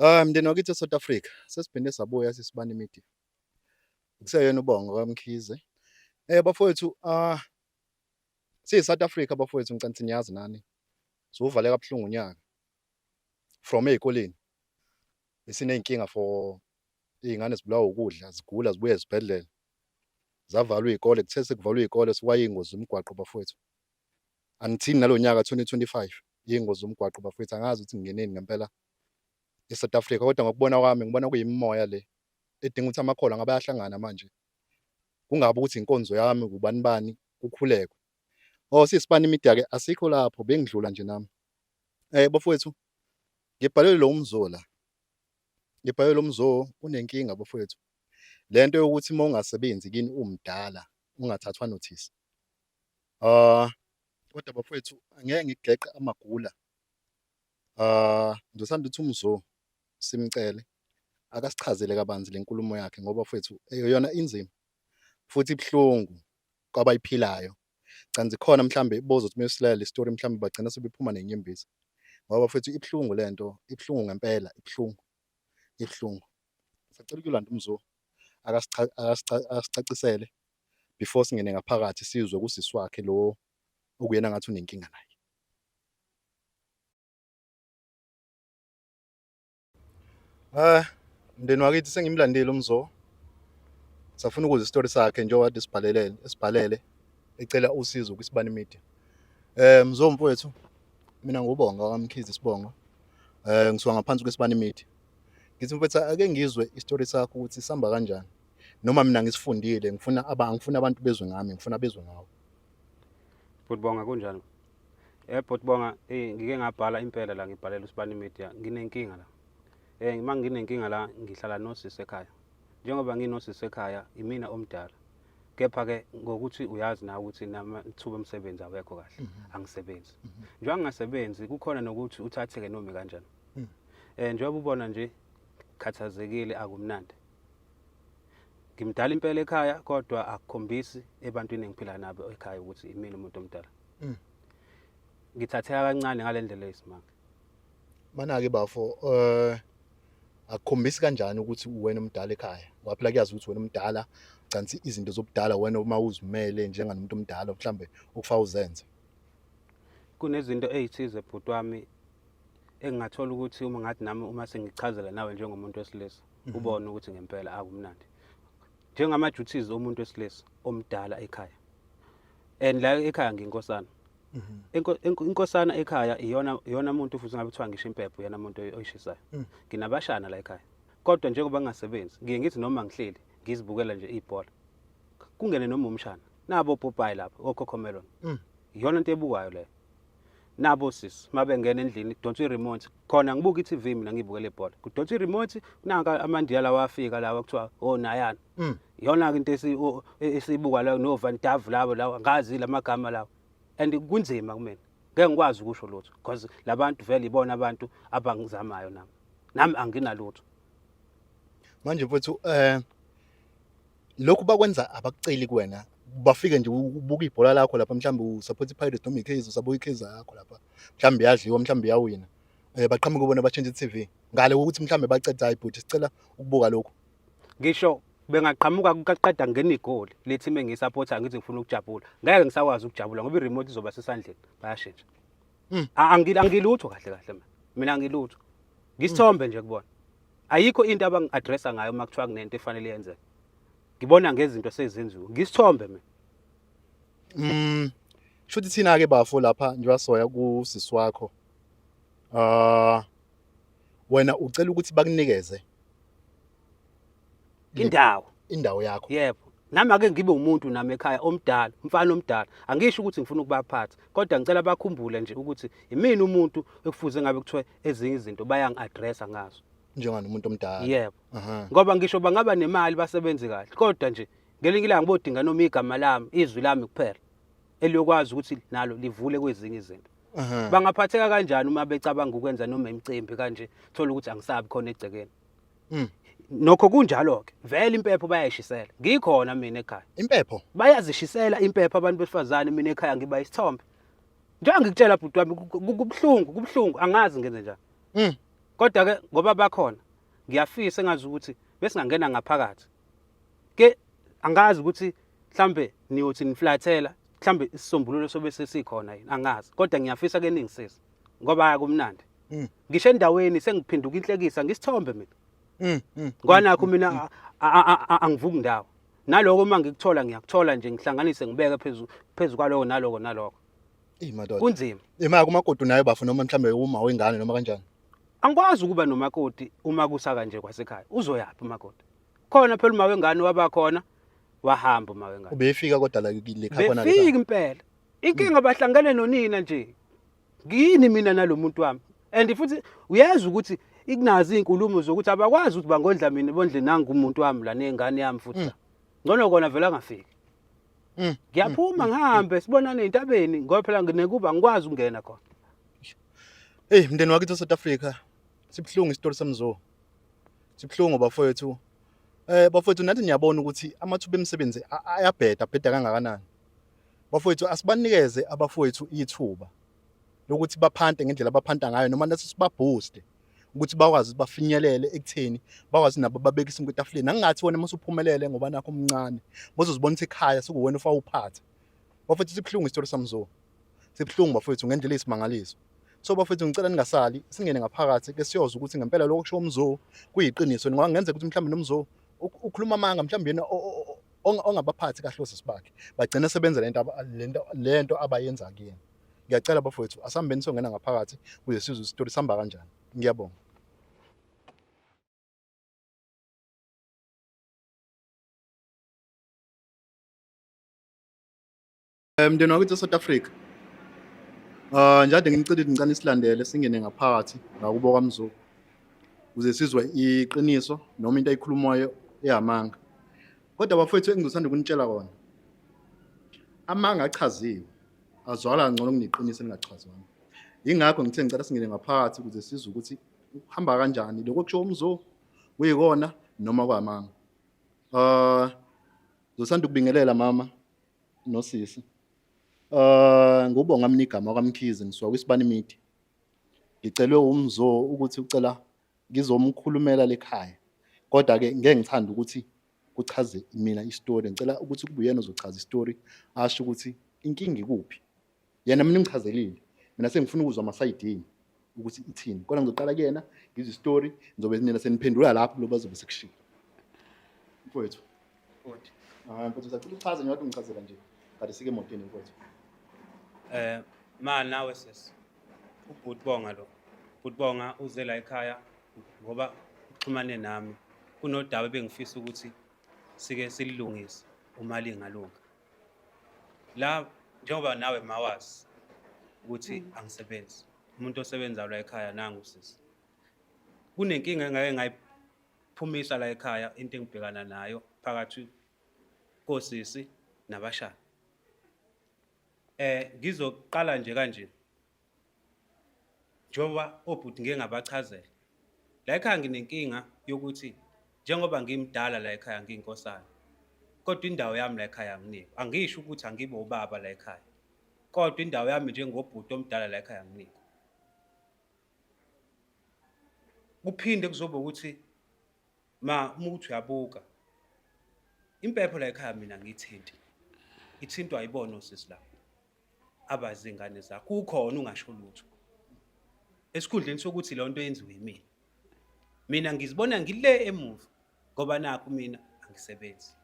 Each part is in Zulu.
Ah, mndeni wakithi eSouth Africa, sesiphinde sabuya sisibani media. Kuseyena uBongo kaMkhize. Bafowethu, siyi South Africa bafowethu, ngicela ukuthi niyazi nani. Siwuvale kabuhlungu unyaka. From ey'koleni. Besiney'nkinga for iy'ngane zibulawa ukudla, zigula zibuye ezibhedlela. Zavalwa iy'kole, kuthe sekuvalwa iy'kole sekwayingozi zomgwaqo bafowethu. Angithini nalo nyaka 2025 iy'ngozi zomgwaqo bafowethu, angazi ukuthi ngingeneni ngempela e-South Africa, kodwa ngokubona kwami ngibona kuyimimoya le edinga ukuthi amakholwa ngabe ayahlangana manje. Kungabi ukuthi inkonzo yami ubani bani kukhulekwe. Oh, siyisibani media ke asikho lapho, bengidlula nje nami. Bafowethu, ngibhalele lo mzo la. Ngibhalele lo mzo unenkinga bafowethu. Lento yokuthi uma ungasebenzi kini umdala ungathathwa notice. Kodwa bafowethu angeke ngigeqe amagula. Ngizothanda ukuthi umzo simcele akasichazele kabanzi le nkulumo yakhe ngoba bafowethu yona inzima futhi ibuhlungu kwabayiphilayo. Cansi khona mhlambe bozothi mesilalela le story mhlambe bagcina sebephuma nenyembezi. Ngoba bafowethu ibuhlungu lento, ibuhlungu ngempela, ibuhlungu. Ibuhlungu. Sacela ukuyolanda umzo akasicacisele before singene ngaphakathi sizwe kusisi wakhe lo okuyena ngathi unenkinga naye. Mndeni wakithi sengimlandile umzo. Safuna ukuzwa isitori sakhe njengoba kade sibhalelele, esibhalele ecela usizo kwisibani media. Mzo mfowethu, mina ngubonga kwaMkhize isibongo. Ngisuka ngaphansi kwesibani media. Ngithi mfowethu ake ngizwe isitori sakho ukuthi sihamba kanjani. Noma mina ngisifundile, ngifuna aba ngifuna abantu bezwe ngami, ngifuna bezwe ngawe. Bhuti Bonga kunjani? Bhuti Bonga, ngike ngabhala impela la, ngibhalela uSibani Media, nginenkinga la. Uma nginenkinga la ngihlala nosisi ekhaya. Njengoba nginosisi ekhaya imina omdala. Kepha ke ngokuthi uyazi nawe ukuthi namathuba omsebenzi awekho kahle, angisebenzi. Njengoba ngingasebenzi kukhona nokuthi uthatheke noma kanjani. Njengoba ubona nje khathazekile akumnandi. Ngimdala impela ekhaya kodwa akukhombisi ebantwini engiphila nabo ekhaya ukuthi imina umuntu omdala. Ngithatheka kancane ngale ndlela eyisimanga. Mana-ke bafo, akukhombisi kanjani ukuthi uwena omdala ekhaya? Ngoba phela kuyazi ukuthi wena omdala, cansi izinto zobudala wena uma uzimele njenganomuntu omdala mhlambe okufa uzenze. Kunezinto ezithize bhuti wami engingathola ukuthi uma ngathi nami uma sengichazela nawe njengomuntu wesilisa ubone ukuthi ngempela akumnandi. Njengama duties omuntu wesilisa omdala ekhaya. And la ekhaya nginkosana. Inkosana ekhaya iyona umuntu futhi ngabe kuthiwa ngisho impepho iyona umuntu oyishisayo. Nginabashana la ekhaya. Kodwa njengoba ngingasebenzi, ngiye ngithi noma ngihleli ngizibukela nje ibhola. Kungene noma umshana. Nabo Popeye lapha, oCocomelon. Iyona into ebukwayo leyo. Nabo sisi mabengena endlini kudonswa i-remote. Khona ngibuka i-TV mina ngibukela ibhola. Kudonswa i-remote nanka amandiya lawa afika lawa kuthiwa oh nayana. Iyona ke into esiyibuka la no Van Dave labo lawa ngazi lamagama lawa. And kunzima kumina. Ngeke ngikwazi ukusho lutho because labantu vele ibona abantu abangizamayo nami. Nami anginalutho. Manje mfowethu lokhu bakwenza abakuceli kuwena, bafike nje ubuka ibhola lakho lapha mhlambe usupport iPirates noma iKaizer, usabuka iKaizer yakho lapha. Mhlambe iyadliwa, mhlambe iyawina. Baqhamuke bona bashintshe i-TV. Ngale kokuthi mhlambe bacede hayi bhuti sicela ukubuka lokhu. Ngisho bengaqhamuka kaqeda ngena igoli le team engiyisupporta ngithi ngifuna ukujabula. Ngeke ngisakwazi ukujabula ngoba i-remote izoba sesandleni. Bayashintsha. Angilutho kahle kahle mina. Mina angilutho. Ngisithombe nje kubona. Ayikho into abangi-addressa ngayo uma kuthiwa kunento efanele yenzeke. Ngibona ngezinto sezenziwe. Ngisithombe mina. Shuthi thina ke bafo lapha njengoba soya kusisi wakho. Wena ucela ukuthi bakunikeze indawo. Indawo yakho. Yebo. Nami ake ngibe umuntu nami ekhaya omdala, umfana omdala. Angisho ukuthi ngifuna ukubaphatha, kodwa ngicela bakhumbule nje ukuthi imina umuntu ekufuze ngabe kuthiwe ezinye izinto bayangi-addressa ngazo. Njenganomuntu omdala. Yebo. Ngoba ngisho bangaba nemali basebenze kahle, kodwa nje ngelinye ilanga bodinga noma igama lami, izwi lami kuphela eliyokwazi ukuthi nalo livule kwezinye izinto. Bangaphatheka kanjani uma becabanga ukwenza noma imicimbi kanje, thola ukuthi angisabi khona egcekeni. Nokho kunjalo ke, vele impepho bayayishisela. Ngikhona mina ekhaya. Impepho? Bayazishisela impepho abantu besifazane, mina ekhaya ngiba isithombe. Njengoba ngikutshela bhuti wami, kubuhlungu, kubuhlungu, angazi ngenze njani. Kodwa ke ngoba bakhona ngiyafisa engazi ukuthi besingangena ngaphakathi. Ke angazi ukuthi mhlambe niyothi niflathela mhlambe isisombululo sobe sesikhona yini angazi kodwa ngiyafisa ke ningisize ngoba akumnandi. Ngisho endaweni sengiphinduka inhlekisa ngisithombe mina. Ngoba nakho mina angivuki ndawo. Naloko uma ngikuthola ngiyakuthola nje ngihlanganise ngibeke phezu phezu kwaloko naloko naloko. Eyi madoda. Kunzima. Imali kumakoti nayo bafo noma mhlambe uma wengane noma kanjani? Angikwazi ukuba nomakoti uma kusaka nje kwasekhaya. Uzoyaphi umakoti? Khona phela uma wengane wabakhona wahamba uma wengane. Ubefika kodwa la le khaya khona. Befika impela. Inkinga bahlangene nonina nje. Ngiyini mina nalomuntu wami? And futhi uyazi ukuthi ikunazo izinkulumo zokuthi abakwazi ukuthi bangondla mina bondle nangu umuntu wami la nengane yami futhi. Ngcono kona vele angafiki. Ngiyaphuma ngihambe sibonane entabeni ngoba phela nginekuba ngikwazi ukungena khona. Hey mndeni wakithi eSouth Africa sibuhlungu isitori samzo. Sibuhlungu bafowethu. Bafowethu nathi niyabona ukuthi amathuba emisebenzi ayabheda abheda kangakanani. Bafowethu asibanikeze abafowethu ithuba lokuthi baphante ngendlela abaphanta ngayo noma nathi sibabooste ukuthi bakwazi ukuthi bafinyelele ekutheni bakwazi nabo babeke isinkwa etafuleni. Angingathi wena uma usuphumelele ngoba nakho umncane bozozibona ukuthi ekhaya sekuwena ofa uphathe. Bafowethu sibuhlungu isitori samzo. Sibuhlungu bafowethu ngendlela eyisimangaliso. So bafowethu ngicela ningasali singene ngaphakathi ke siyozwa ukuthi ngempela lokho kusho umzo kuyiqiniso. Ngoba kungenzeka ukuthi mhlawumbe nomzo ukhuluma amanga mhlawumbe yena ongabaphathi kahle osisi bakhe bagcina sebenza lento lento lento abayenza kuyena. Ngiyacela bafowethu asihambeni songena ngaphakathi kuze sizwe isitori sihamba kanjani. Ngiyabonga. Mndeni wakithi eSouth Africa. Njade ngicela ukuthi ngicela isilandele singene ngaphakathi ngakubo kwaMzulu. Ukuze sizwe iqiniso noma into ayikhulumayo eyamanga. Kodwa bafowethu engizothanda ukunitshela kona. Amanga achaziwe azwakala kangcono kuneqiniso elingachazwanga. Yingakho ngithe ngicela singene ngaphakathi ukuze sizwe ukuthi kuhamba kanjani lokho kusho umzo kuyikona noma kwamanga. Ngizothanda ukubingelela mama nosisi. Ngubonga mina igama kwaMkhize ngisuka kwisibani media. Ngicelwe umzo ukuthi ucela ngizomkhulumela lekhaya. Kodwa ke ngeke ngithanda ukuthi kuchaze mina isitori. Ngicela ukuthi kube uyena ozochaza isitori asho ukuthi inkinga ikuphi. Yena mina ngichazelile. Mina sengifuna ukuzwa amasayidini ukuthi ithini. Kodwa ngizoqala kuyena ngizwe isitori ngizobe nina seniphendula lapho lo bazobe sekushilo. Mfowethu. Bhuti. Ah mfowethu sacela uchaze nje ngichazela nje. Kade sike emotweni mfowethu. Ma nawe sisi. Ubhuti Bonga lo. Ubhuti Bonga uze la ekhaya ngoba uxhumane nami. Kunodaba ebengifisa ukuthi sike sililungise uma lingalunga. La njengoba nawe mawazi ukuthi angisebenzi. Umuntu osebenzayo la ekhaya nangu sisi. Kunenkinga engake ngayiphumisa la ekhaya into engibhekana nayo phakathi kosisi nabashana. Ngizoqala nje kanje. Njengoba obhuti ngike ngabachazela. La ekhaya nginenkinga yokuthi njengoba ngimdala la ekhaya ngiyinkosana. Kodwa indawo yami la ekhaya anginikwa. Angisho ukuthi angibe ubaba la ekhaya. Kodwa indawo yami njengobhuti omdala la ekhaya anginikwa. Kuphinde kuzoba ukuthi ma uma uthi uyabuka impepho la ekhaya mina ngiyithinti. Ithintwa ayibona osisi la. Abazingane zakho ukhona ungasho lutho. Esikhundleni sokuthi le nto yenziwe yimina. Mina ngizibona ngile emuva ngoba nakhu mina angisebenzi.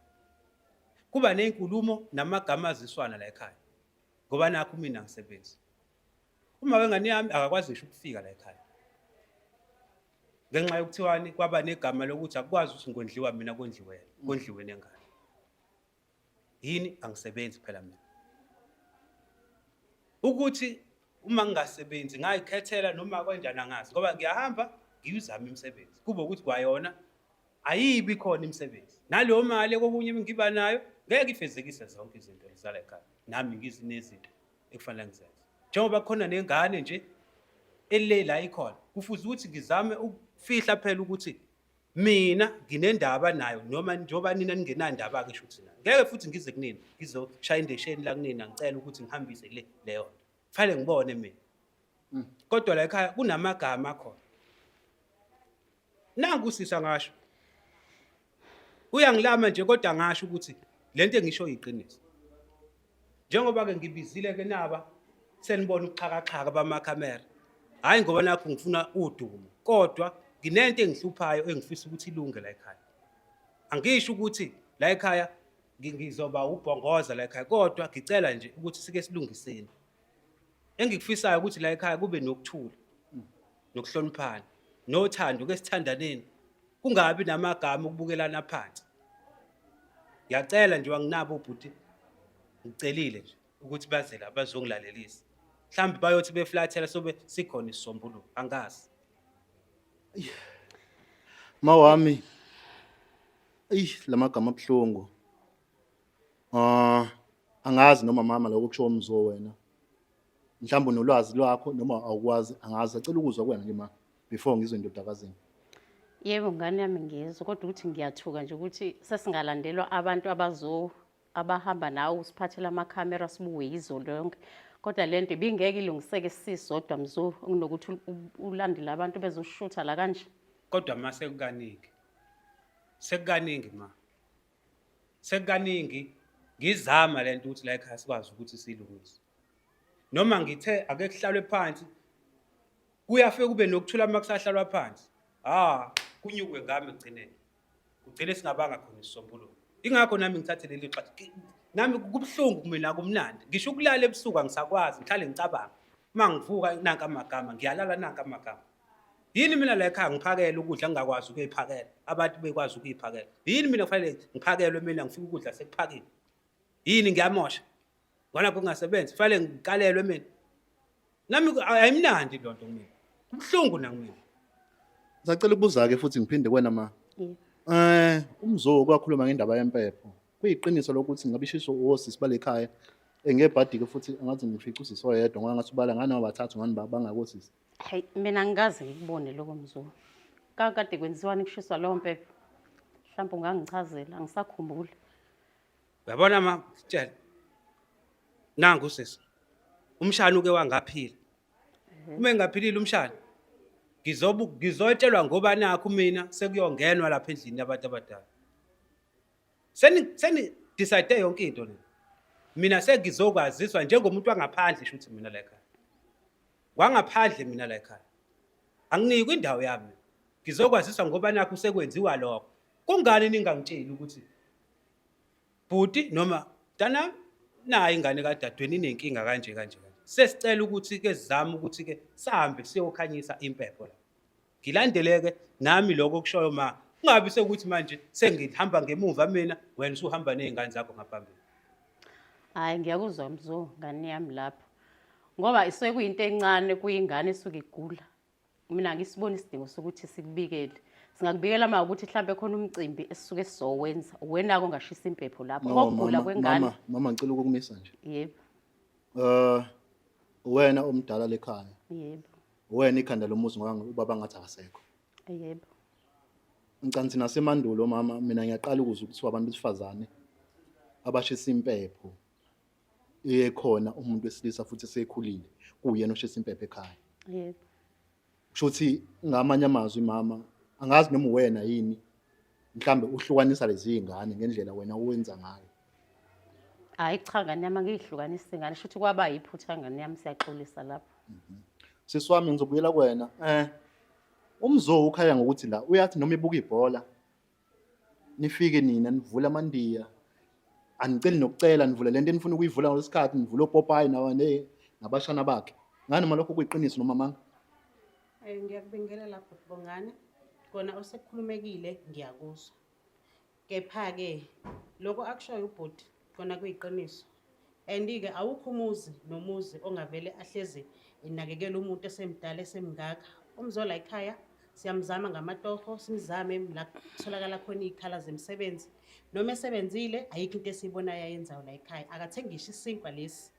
Kuba nezinkulumo namagama aziswana la ekhaya ngoba nakhu mina angisebenzi. Uma wengane yami akakwazi ngisho ukufika la ekhaya. Ngenxa yokuthiwani kwaba negama lokuthi akukwazi ukuthi ngondliwa mina kondliwe yena, kondliwe nengane. Yini angisebenzi phela mina. Ukuthi uma ngingasebenzi ngayikhethela noma kanjani angazi ngoba ngiyahamba ngiyuzama imisebenzi. Kube ukuthi kwayona ayibi khona imisebenzi. Naleyo mali kokunye ngiba nayo ngeke ifezekise zonke izinto ezala ekhaya. Nami ngizinezinto ekufanele ngizenze. Njengoba kukhona nengane nje ele la ikhona kufuze ukuthi ngizame ukufihla phela ukuthi mina nginendaba nayo noma njengoba nina ningenandaba ke shuthi na ngeke futhi ngize kunina ngizoshaya indesheni la kunina ngicela ukuthi ngihambise le leyo nto fanele ngibone mina. Kodwa la ekhaya kunamagama akhona. Nangu usisi angasho. Uyangilama nje kodwa angasho ukuthi lento engisho iqiniso. Njengoba ke ngibizile ke naba senibona ubuxhakaxhaka bamakhamera. Hhayi ngoba nakho ngifuna udumo kodwa nginento engihluphayo engifisa ukuthi ilunge la ekhaya. Angisho ukuthi la ekhaya ngizoba ubhongoza la ekhaya kodwa ngicela nje ukuthi sike silungiseni. Engikufisayo ukuthi la ekhaya kube nokuthula nokuhloniphana nothando ke sithandaneni kungabi namagama okubukelana phansi. Ngiyacela nje wanginabo ubhuti ngicelile nje ukuthi baze la bazongilalelisa. Mhlawumbe bayothi beflathela sobe sikhona isisombululo angazi. Mawami eyi lamagama abuhlungu. Ah angazi noma mama lokho kusho umzo wena. Mhlawumbe unolwazi lwakho noma awukwazi angazi. Acela ukuzwa kuwena nje ma before ngizwe indodakazini. Yebo ngane yami ngiyezwa kodwa ukuthi ngiyathuka nje ukuthi sesingalandelwa abantu abazo abahamba nawe usiphathela amakhamera sibuwe yizo lonke. Kodwa lento ibingeke ilungiseke sisodwa Mzo kunokuthi ulandele abantu bezoshutha la kanje. Kodwa ma sekukaningi. Sekukaningi ma. Sekukaningi ngizama lento ukuthi la ekhaya sikwazi ukuthi siyilungise. Noma ngithe ake kuhlalwe phansi kuyafike kube nokuthula uma kusahlalwa phansi. Ah, kunyukwe ngami ekugcineni. Kugcine singabanga khona isisombululo. Ingakho nami ngithathe leli xathi. Nami kubuhlungu kumina kumnandi. Ngisho ukulala ebusuku angisakwazi, ngihlale ngicabanga. Uma ngivuka nanka amagama, ngiyalala nanka amagama. Yini mina la ekhaya ngiphakele ukudla ngingakwazi ukuyiphakela, abantu bekwazi ukuyiphakela. Yini mina kufanele ngiphakelwe mina ngifike ukudla sekuphakiwe? Yini ngiyamosha? Ngona kungasebenzi, kufanele ngikalelwe mina. Nami ayimnandi lonto kumina. Kubuhlungu nakumina. Ngisacela ukubuza ke futhi ngiphinde kuwena ma. Umzo kwakhuluma ngendaba yempepho. Kuyiqiniso lokuthi ngabe ishiso osisi balekhaya ngebhadi ke futhi angathi ngifica usisi oyedwa ngoba ngathi ubala ngani abathathu ngani bangakosisi. Hayi mina angikaze ngikubone lokho Mzulu. Kakade kwenziwani kushiswa leyo mpepho? Mhlawumbe ungangichazela angisakhumbuli. Uyabona ma, sitshela. Nangu sisi. Umshana uke wangaphila. Uma engaphilile umshana ngizobu ngizotshelwa ngoba nakho mina sekuyongenwa lapha endlini yabantu abadala. Seni seni decide yonke into nina. Mina sengizokwaziswa njengomuntu wangaphandle shuthi mina la ekhaya. Wangaphandle mina la ekhaya. Anginikwe indawo yami. Ngizokwaziswa ngoba nakho sekwenziwa lokho. Kungani ningangitsheli ukuthi bhuti noma mntanami nayi ingane kadadweni inenkinga kanje kanje kanje. Sesicela ukuthi ke sizame ukuthi ke sihambe siyokhanyisa impepho la. Ngilandeleke nami lokho okushoyo ma kungabi sekuthi manje sengihamba ngemuva mina wena usuhamba nezingane zakho ngaphambili. Hayi ngiyakuzwa Mzo ngane yami lapho. Ngoba isuke kuyinto encane kuyingane esuke igula. Mina angisiboni isidingo sokuthi sikubikele. Singakubikela uma ukuthi mhlambe khona umcimbi esisuke sizowenza. Wena-ke ongashisa impepho lapho. No, Kokugula mama, kwengane. mama, mama ngicela ukukumisa nje. Yebo, Eh wena omdala lekhaya. yebo, Wena ikhanda lomuzi ngoba ubaba ngathi akasekho. yebo. Ngicela thina semandulo mama mina ngiyaqala ukuzwa ukuthiwa abantu besifazane abashisa impepho ekhona umuntu wesilisa futhi esekhulile kuyena oshisa impepho ekhaya. Yebo. Kusho ukuthi ngamanye amazwi mama angazi noma uwena yini mhlambe uhlukanisa lezi zingane ngendlela wena owenza ngayo. Hayi cha ngane yami angiyihlukanisi ingane shuthi kwaba yiphutha ngane yami siyaxolisa lapho. Sisi wami ngizobuyela kuwena. Umzo ukhaya ngokuthi la uyathi noma ibuka ibhola nifike nina nivule amandiya aniceli nokucela nivule lento enifuna ukuyivula ngalesikhathi nivule opopayi nabashana bakhe. Ngani noma lokho kuyiqiniso noma manga? Ngiyakubingelela bhuti Bongani. Kona osekukhulumekile ngiyakuzwa. Kepha-ke lokho akushoyo ubhuti kona kuyiqiniso. And-ke awukho umuzi nomuzi ongavele ahlezi enakekela umuntu esemdala esemngaka. Umzola ekhaya siyamzama ngamatoho, simzame la kutholakala khona iy'khala zemisebenzi. Noma esebenzile ayikho into esiyibonayo ayenzayo la ekhaya. Akathengi ngisho isinkwa lesi.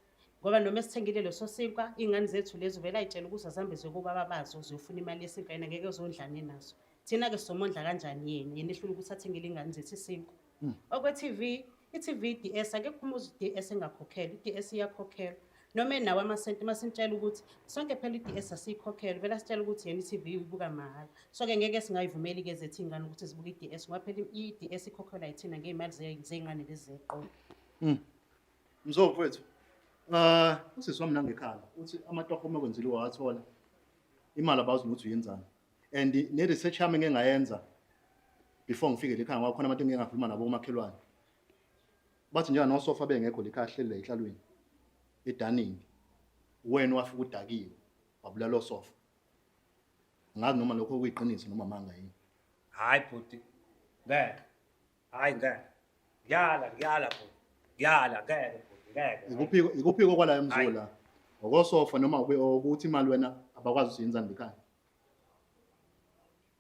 Ngoba noma esithengile leso sinkwa, iy'ngane zethu lezi uvele ay'tshele ukuthi azihambe ziye kobaba bazo ziyofuna imali yesinkwa yena ngeke zondlane nazo. Thina-ke sizomondla kanjani yena? Yena ehlula ukuthi athengele iy'ngane zethu isinkwa. Okwe-TV, i-TV i-DS akekho umuzi i-DS engakhokhelwa, i-DS iyakhokhelwa. Noma enawo amasenti uma simtshela ukuthi sonke phela i-DS asiyikhokhele, vele asitshela ukuthi yena i-TV uyibuka mahhala. So-ke ngeke singayivumeli-ke ezethu iy'ngane ukuthi zibuke i-DS ngoba phela i-DS ikhokhelwa yithina ngey'mali zey'ngane lezi zeqolo. Mzo mfowethu. Ah, usisi wami nangekhala uthi amatoho uma kwenzile wawathola imali abazi ukuthi uyenzani. And ne research yami engeke ngayenza before ngifike le khaya ngoba khona abantu engike ngakhuluma nabo omakhelwane. Bathi njenga nosofa bengekho le khaya hleli la ehlalweni edaningi. Wena wafika udakiwe wabulala osofa. Angazi noma lokho kuyiqiniso noma amanga yini. Hayi bhuti. Ngeke. Hayi ngeke. Ngiyala, ngiyala bhuti. Ngiyala ngeke bhuti, ngeke. Ikuphiko kwala emzula. Okosofa noma ukuthi imali wena abakwazi usiyenzani lekhaya.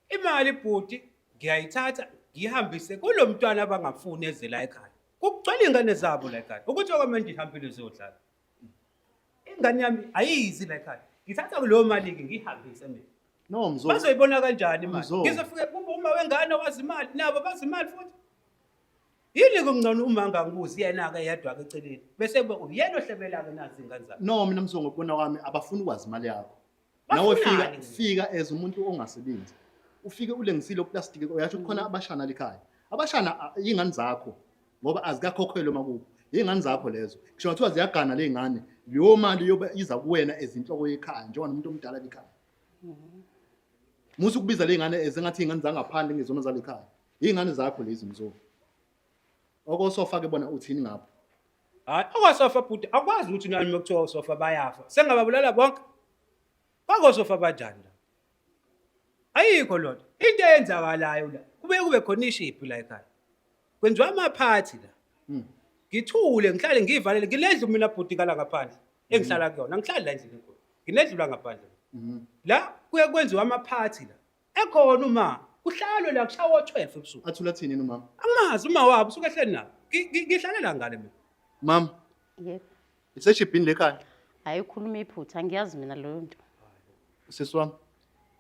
Imali bhuti ngiyayithatha ngihambise kulo mntwana abangafuni eze la ekhaya. Kugcwele iy'ngane zabo la ekhaya. Ukuthi okwamanje ihambile ziyodlala. Ingane yami ayizi la ekhaya. Ngithatha kuleyo mali-ke ngiyihambise mina. No mzo. Bazoyibona kanjani imali? Mzo. Ngizofike kubo uma wengane wazi imali nabo bazi imali futhi. Yini kungcono uma ngangibuzi yena-ke yedwa-ke eceleni bese kuba uyena ohlebela-ke nazi iy'ngane zakhe. No mina mzo ngokubona kwami abafuni ukwazi imali yakho. Nawe fika Bafunani? fika as umuntu ongasebenzi. Ufike ulengisile oplastic uyasho ukuthi khona abashana likhaya. Abashana iy'ngane zakho ngoba azikakhokhelwe makubo. Iy'ngane zakho lezo. Ngisho ngathiwa ziyagana le ngane, leyo mali yobe iza kuwena ezinhloko yekhaya njengoba nomuntu omdala likhaya. Musa ukubiza le ngane ezengathi iy'ngane zangaphandle ngezona zalekhaya. Iy'ngane zakho lezi mzo. Okosofa ke bona uthini ngapho? Hayi, okosofa bhuti akwazi ukuthi nani uma kuthiwa osofa bayafa. Sengababulala bonke. Bakosofa banjani la? Ayikho loo nto. Into eyenzakalayo la, kubuye kube khona ishiphi la ekhaya. Kwenziwa amaphathi la. Ngithule ngihlale ngivalele nginendlu mina bhuti kala ngaphandle engihlala kuyona. Angihlali la endlini enkulu. Nginendlu la ngaphandle. La kuye kwenziwa amaphathi la. Ekhona uma kuhlalwe la kushawa o-12 ebusuku. Athula thini yini umama? Angimazi uma wabo usuke ehleli nabo. Ngihlalela ngale mina. Mama, Yebo. iseshibhini lekhaya. Hayi ukhuluma iphutha angiyazi mina leyo nto. Sisi wami.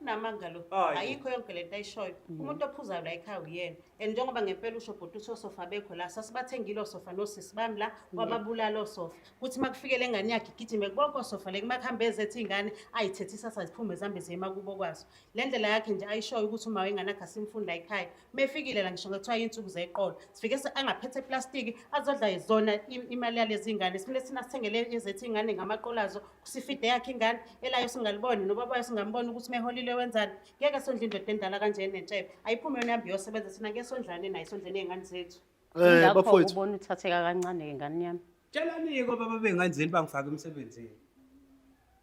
Unamanga lo. Hayi. Ayikho yonke lento ayishoyo. Umuntu ophuzayo la ekhaya uyena. And njengoba ngempela usho bhuti uthi osofa bekho la sasibathengile osofa nosisi bami la wababulala osofa. Kuthi uma kufike le ngane yakhe igijime konke osofa le kuma kuhambe ezethu iy'ngane ayithethisa saziphume zihambe ziye emakubo kwazo. Le ndlela yakhe nje ayishoyo ukuthi uma wengane yakhe asimfundi la ekhaya. Uma efikile la ngisho ngathiwa iy'nsuku zeqolo. Sifike angaphethe eplastiki azodla zona imali yalezi ngane. Sifune thina sithengele ezethu iy'ngane ngamaqolo azo. Sifide yakhe ingane elayo singaliboni nobabayo singamboni ukuthi meholile wenzani. Ngeke sondle indoda endala kanje enentshebe. Ayiphume yona ihambe iyosebenza thina ngeke sondlane nayo sondlene iy'ngane zethu. Eh Ingakho bafowethu. ubona uthatheka kancane-ke ngane yami. Tshelani-ke obaba bey'ngane zenu bangifake emsebenzini.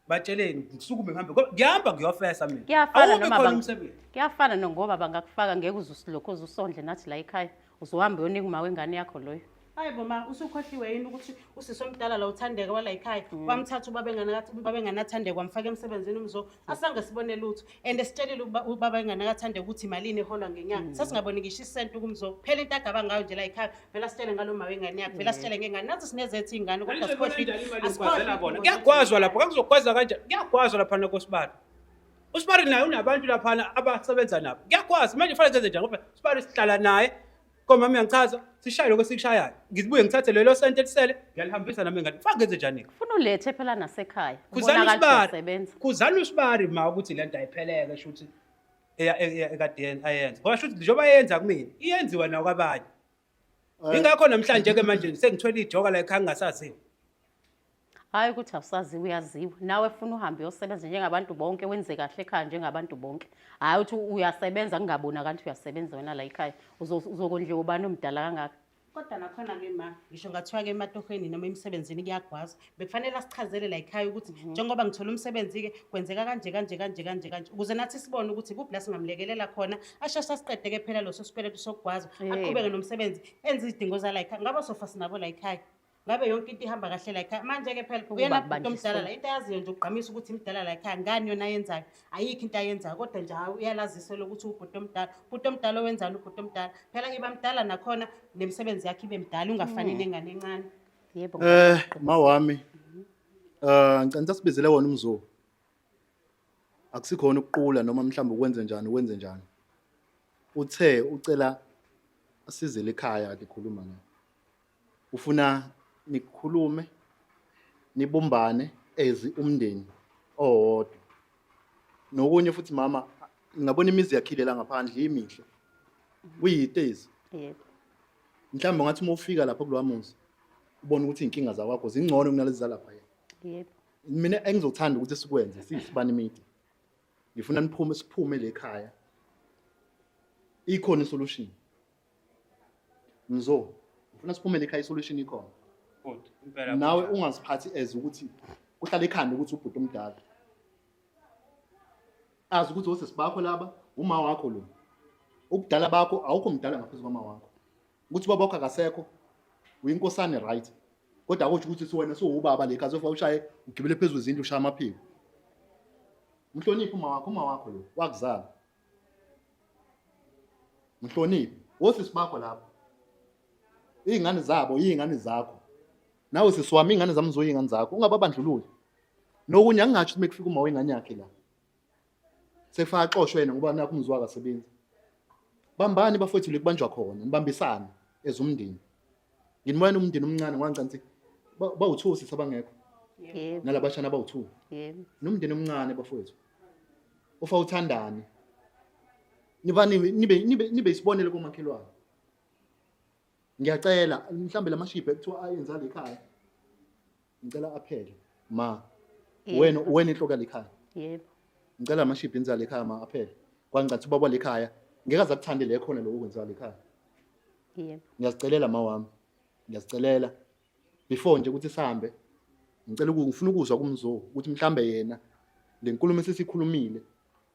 Batsheleni ngisukume ngihambe ngoba ngihamba ngiyofesa mina. Kuyafana Awubi noma khona umsebenzi. Kuyafana nongoba bangakufaka ngeke uze usilokhu uze usondle nathi la ekhaya. Uzohamba uyonika uma wengane yakho loyo. Hayi bo ma, usukhohliwe yini ukuthi usisi omdala la uThandeka wala ekhaya wamthatha ubaba enganathandeka wamfaka emsebenzini umzo asange sibone lutho and sitshelile ubaba enganakathandeka ukuthi imalini eholwa ngenyanga sasingaboni ngisho isenti kumzo phela into agaba ngayo nje la ekhaya vele asitshele ngalo ma wengane yakhe vele asitshele ngengane nathi sinezethu iy'ngane kodwa Ngizoyibona bona. Kuyagwazwa lapho, kakuzogwaza kanjani? Kuyagwazwa laphana kosibali. Usibari naye unabantu laphana abasebenza nabo. Kuyagwaza manje kufanele senze njani ngoba usibari sihlala naye Komama uyangichaza, sishaye lokho esikushayayo. Ngibuye ngithathe lelo senti elisele, ngiyalihambisa nami ngane. Kufanele ngenze njani? Funa ulethe phela nasekhaya. Khuzani Ubonakala ukuthi usibari. uyasebenza. Khuzani usibari ma ukuthi lento ayipheleke shuthi ekade ayenza. Ngoba shuthi njengoba yenza kumina, iyenziwa nakwabanye. Ingakho namhlanje ke manje sengithwele ijoka la ekhaya ngingasaziwa. Hhayi ukuthi awusaziwa uyaziwa. Nawe funa uhambe uyosebenza njengabantu bonke wenze kahle ekhaya njengabantu bonke. Hhayi ukuthi uyasebenza kungabonakali ukuthi uyasebenza wena la ekhaya. Uzokondliwa ubani omdala kangaka? Kodwa nakhona-ke ma, ngisho ngathiwa-ke ematohweni noma emsebenzini kuyagwaza. Bekufanele asichazele la ekhaya ukuthi njengoba ngithola umsebenzi-ke kwenzeka kanje kanje kanje kanje kanje ukuze nathi sibone ukuthi kuphi la singamlekelela khona asheshe asiqede-ke phela loso sikweletu sokugwaza aqhubeke nomsebenzi enze izidingo zala ekhaya. Ngabe sofa sinabo la ekhaya. Ngabe yonke into ihamba kahle la ekhaya. Manje-ke phela Ukuba uyena bhuti kubanjiswe. omdala la into ayaziyo nje ugqamisa ukuthi imdala la ekhaya ngani yona ayenzayo. Ayikho into ayenzayo kodwa nje hawu uyalazisa lokuthi ubhuti omdala. Ubhuti omdala owenzani ubhuti omdala. Phela iba mdala nakhona nemisebenzi yakhe ibe mdala ungafani nengane encane. Yebo. Ma wami. Ngicela sibizele wona umzulu. Akusikhona ukuqula noma mhlawumbe ukwenze njani ukwenze njani. Uthe ucela asizele ekhaya kade ekhuluma la. Ufuna nikhulume Nibumbane as umndeni owodwa. Nokunye futhi mama, ngingabona imizi yakhile la ngaphandle imihle. Kuyitezi. Yebo. Mhlawumbe ngathi uma ufika lapha kulowa muzi ubone ukuthi iy'nkinga zakwakho zingcono kunalezi zalapha yena. Yebo. Mina engizothanda ukuthi sikwenze siyisibani media. Ngifuna niphume siphume le khaya. Ikhona isolution. Mzo, ngifuna siphume le khaya isolution ikhona. Bhuti, impela Nawe kunjalo. ungaziphathi as ukuthi kuhlala ekhanda ukuthi ubhuti omdala. Azi ukuthi osisi bakho laba, uma wakho lo. Ubudala bakho awukho mdala ngaphezu kwama wakho. Ukuthi ubaba wakho akasekho, uyinkosane right. Kodwa akusho ukuthi wena sowubaba le khathi ofa ushaye ugibele phezulu izindlu ushaya amaphiko. Mhloniphe uma wakho, uma wakho lo wakuzala. Mhloniphe. Osisi bakho lapho. Iy'ngane zabo iy'ngane zakho. Nawe sisi wami iy'ngane zami zoyiy'ngane zakho. Ungababandlululi. Nokunye angingatsho ukuthi mekufika uma wengane yakhe la. Sefaka axoshwe yena ngoba nakho umzwa akasebenzi. Bambani bafowethu le kubanjwa khona, nibambisane as umndeni. Nginibona umndeni omncane ngoba ngicela ukuthi bawu-2 sisi abangekho. Yebo. Nalabashana bawu-2. Yebo. Nomndeni omncane bafowethu. Ufa uthandane. Niba nibe nibe nibe isibonelo komakhelwane. Ngiyacela mhlambe lamashibhe ekuthiwa ayenza le khaya. Ngicela aphele ma. Wena wena inhloko yalekhaya. Yebo. Ngicela amashibhe enza lekhaya ma aphele. Kwangicathi ubaba lekhaya ngeke aze akuthande le khona lokho kwenziwa lekhaya. Yebo. Ngiyazicelela ma wami. Ngiyazicelela before nje ukuthi sihambe. Ngicela ngifuna ukuzwa kumzo ukuthi mhlambe yena le nkulumo esesikhulumile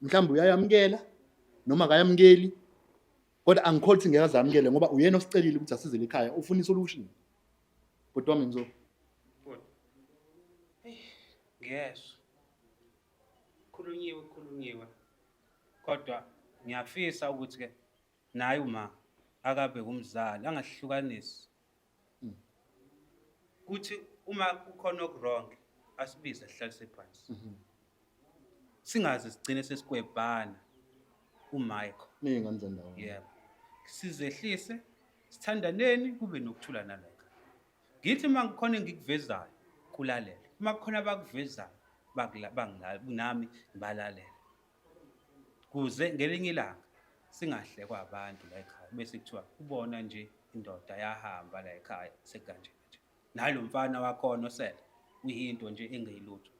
mhlambe uyayamkela noma akayamkeli kodwa angikholwa ukuthi ngeke azamukele ngoba uyena osicelile ukuthi asizele ekhaya ufuna isolution. Bhuti wami Mzo. Bhuti. Ngiyezwa. Khulunyiwe khulunyiwe. Kodwa ngiyafisa ukuthi ke naye uma akabe kumzali angahlukanisi. Kuthi uma kukhona okuwrong asibize sihlalise phansi. Singaze sigcine sesikwebhana uMichael. Ney'ngane zendawo. Yebo. Sizehlise sithandaneni kube nokuthula nalapha. Ngithi uma kukhona engikuvezayo kulalele. Uma kukhona abakuvezayo nami ngibalalele. Kuze ngelinye ilanga singahlekwa abantu la ekhaya bese kuthiwa ubona nje indoda yahamba la ekhaya sekanje nje. Nalo mfana wakhona osele uyinto nje engeyilutho.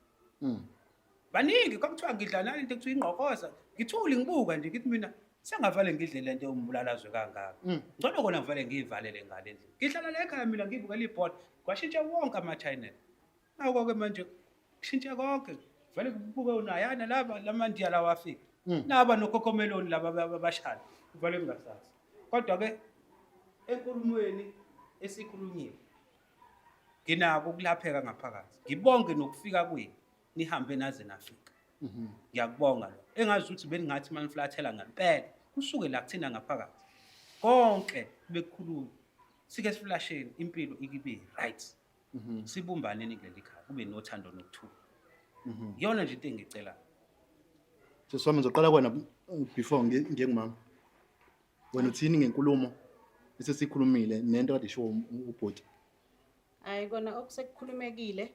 Baningi kwakuthiwa ngidla nale nto ekuthiwa ingqokoza ngithule ngibuka nje ngithi mina sengavale ngidle le nto ewumbulalazwe kangaka. Ngcono kona ngivele ngiyivalele ngale ndlela. Ngihlala la ekhaya mina ngibukela ibhola kwashintsha wonke ama-channel. Ngakho-ke manje kushintshe konke vele kubuke unayana laba lamandiya lawa afika. Naba nokhokhomeloni laba abashana kuvele kungasazi. Kodwa-ke enkulumweni esikhulunyiwe nginako ukulapheka ngaphakathi. Ngibonge nokufika kwenu nihambe naze nafika. Ngiyakubonga lokho. Engazi ukuthi beningathi maniflathela ngempela kusuke la kuthina ngaphakathi. Konke bekukhulunywa. Sike siflasheni impilo ikibe right. Sibumbaneni kuleli khaya kube nothando nokuthula. Iyona nje into engicelayo. Sisi wami ngizoqala kuwena before ngiye kumama. Wena uthini ngenkulumo esesikhulumile nento kade ishiwo ubhuti? Hayi kona okusekukhulumekile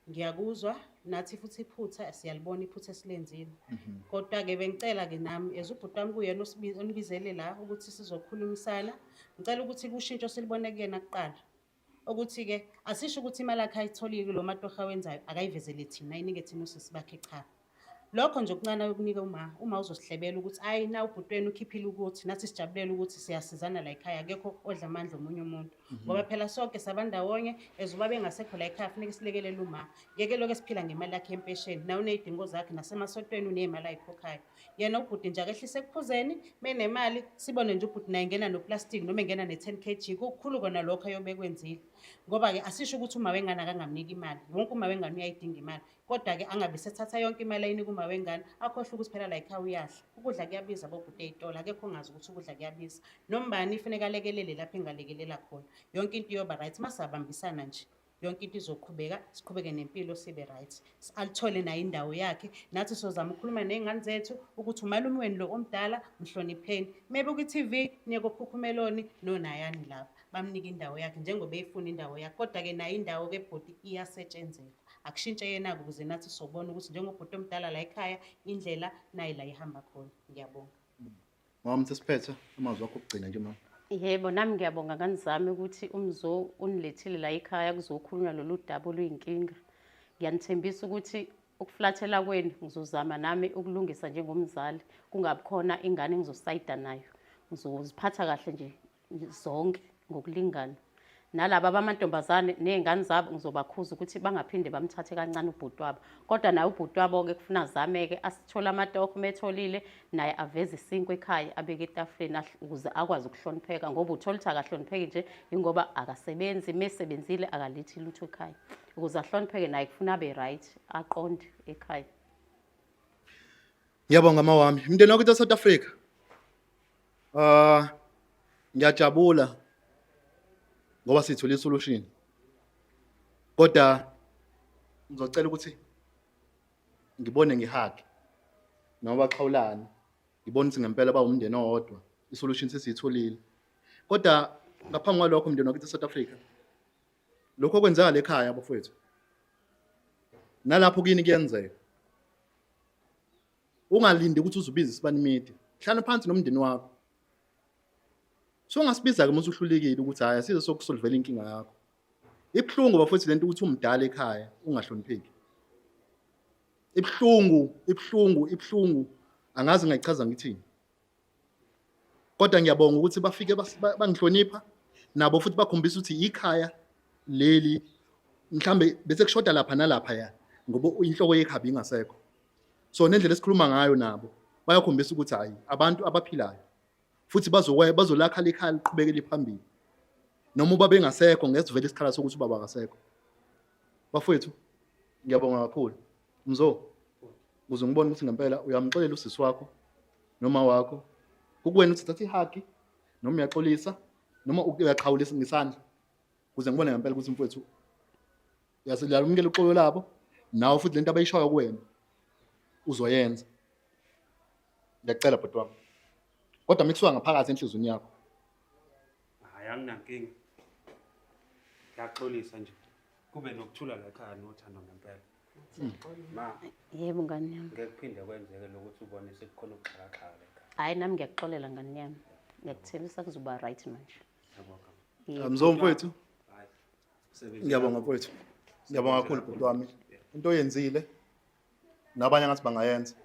ngiyakuzwa nathi futhi iphutha siyalibona iphutha esilenzile. Kodwa ke bengicela ke nami as ubhuti wami kuyena onibizele la ukuthi sizokhulumisana. Ngicela ukuthi kushintsho silibone kuyena kuqala. Ukuthi ke asisho ukuthi imali yakhe ayitholile lo matoha wenzayo akayivezele thina ayinike thina osisi bakhe cha. Lokho nje okuncane ayokunika uma uma uzosihlebela ukuthi ayi na ubhuti wenu ukhiphile ukuthi nathi sijabulela ukuthi siyasizana la ekhaya akekho odla amandla omunye umuntu. Ngoba phela sonke sabandawonye as uba bengasekho la ekhaya funeka silekelele uma. Ngeke lokho esiphila ngemali yakhe yempesheni nawe uney'dingo zakhe nasemasontweni uney'mali ayikhokhayo. Yena ubhuti nje akehlise ekuphuzeni menemali sibone nje ubhuti naye engena noplastic noma engena ne-10 kg kukhulu kona lokho ayobe kwenzile. Ngoba ke asisho ukuthi uma wengane akangamniki imali wonke uma wengane uyayidinga imali. Kodwa ke angabe sethatha yonke imali ayinika uma wengane akhohlwe ukuthi phela la ekhaya uyadla. Ukudla kuyabiza bobhuti ey'tolo akekho ongazi ukuthi ukudla kuyabiza. Nombani funeka alekelele lapho engalekelela khona. Yonke into iyoba right masabambisana nje. Yonke into izoqhubeka siqhubeke nempilo sibe right. Alithole naye indawo yakhe nathi sizozama ukukhuluma ney'ngane zethu ukuthi umalume wenu lo omdala mhlonipheni. Maybe kwi-TV niye kokhukhumeloni nonayani lapha. Bamnike indawo yakhe njengoba eyifuna indawo yakhe. Kodwa-ke nayo indawo-ke bhuti iyasetshenzelwa. Akushintshe yena-ke ukuze nathi sobona ukuthi njengobhuti omdala la ekhaya indlela nayi la ihamba khona. Ngiyabonga. Mama sesiphethe amazwi akho okugcina nje mama. Yebo, nami ngiyabonga ngane zami ukuthi uMzo unilethile la ekhaya kuzokhulunywa lolu daba oluyinkinga. Ngiyanithembisa ukuthi ukuflathela kwenu ngizozama nami ukulungisa njengomzali, kungabi khona ingane engizosayida nayo. Ngizoziphatha kahle nje zonke ngokulingana. Nalaba bamantombazane ney'ngane zabo ngizobakhuza ukuthi bangaphinde bamthathe kancane ubhuti wabo. Kodwa naye ubhuti wabo-ke kufuna azame-ke asithole amatoho uma etholile naye aveze isinkwa ekhaya abeke etafuleni ukuze akwazi ukuhlonipheka ngoba uthola ukuthi akahlonipheki nje yingoba akasebenzi, uma esebenzile akalethi lutho ekhaya. Ukuze ahlonipheke naye kufuna abe right aqonde ekhaya. Ngiyabonga mawami. Mndeni wakithi eSouth Africa. Ah ngiyajabula ngoba sithole isolution. Kodwa ngizocela ukuthi ngibone ngihug noma baxhawulane ngibone ukuthi ngempela bawumndeni owodwa isolution sesiyitholile. Kodwa ngaphambi kwalokho mndeni wakithi eSouth Africa lokho okwenzakala ekhaya bafowethu nalapho kini kuyenzeka. Ungalindi ukuthi uzubize isibani media. Hlala phansi nomndeni wakho. Songasibiza ke uma usuhlulekile ukuthi hayi asize sokusolvela inkinga yakho. Ibuhlungu bafowethu lento ukuthi umdala ekhaya ungahlonipheki. Ibuhlungu, ibuhlungu, ibuhlungu. Angazi ngayichaza ngithini. Kodwa ngiyabonga ukuthi bafike bangihlonipha nabo futhi bakhombisa ukuthi ikhaya leli mhlambe bese kushoda lapha nalapha ya ngoba inhloko yekhaya ingasekho. So nendlela esikhuluma ngayo nabo bayakhombisa ukuthi hayi abantu abaphilayo futhi bazokwaye bazolakha likhaya liqhubekele phambili. Noma ubaba engasekho ngesivele isikhala sokuthi ubaba akasekho. Bafowethu ngiyabonga kakhulu. Mzo ukuze ngibone ukuthi ngempela uyamxolela usisi wakho noma wakho kukuwena ukuthi thatha ihagi noma uyaxolisa noma uyaqhawulisa ngesandla ukuze ngibone ngempela ukuthi mfowethu uyasilamukela uxolo labo nawe futhi lento abayishoyo kuwena uzoyenza. Ngiyacela bhuti wami, kodwa mekusuka ngaphakathi enhliziyweni yakho. Hhayi, anginankinga, ngiyaxolisa nje kube nokuthula la ekhaya nothando ngempela. Ma. Yebo ngane yami. Ngeke kuphinde kwenzeke lokuthi ubone sekukhona ukuxhakaxhaka la ekhaya. Hhayi nami ngiyakuxolela ngane yami. Ngiyakuthembisa kuzoba right manje. Ngiyabonga. Yebo. Mzo mfowethu. Hhayi. Umsebenzi Ngiyabonga mfowethu. Ngiyabonga kakhulu bhuti wami. Into oyenzile nabanye ngathi bangayenza.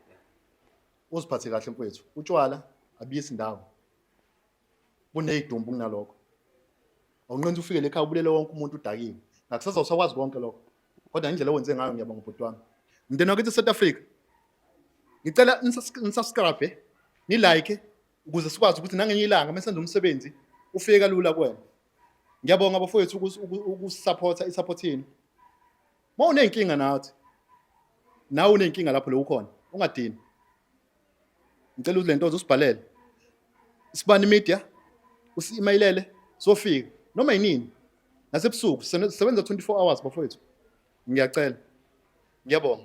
Uziphathe kahle mfowethu. Utshwala abuyisi ndawo. Kunezidumbu kunalokho. Awunqenzi ufike lekhaya ubulele wonke umuntu udakiwe. Ngakusasa usakwazi konke lokho. Kodwa indlela owenze ngayo ngiyabonga bhuti wami. Mndeni wakithi South Africa. Ngicela nisubscribe, ni like ukuze sikwazi ukuthi nangenye ilanga mesenza umsebenzi ufike kalula kuwena. Ngiyabonga bafowethu ukusupporta isupport yenu. Uma uney'nkinga nathi, nawe uney'nkinga lapho lo ukhona, ungadini. Ngicela ukuthi le nto usibhalele. Isibani Media, usi-emailele, sofika noma yinini. Nasebusuku sisebenza 24 hours bafowethu. Ngiyacela. Ngiyabonga.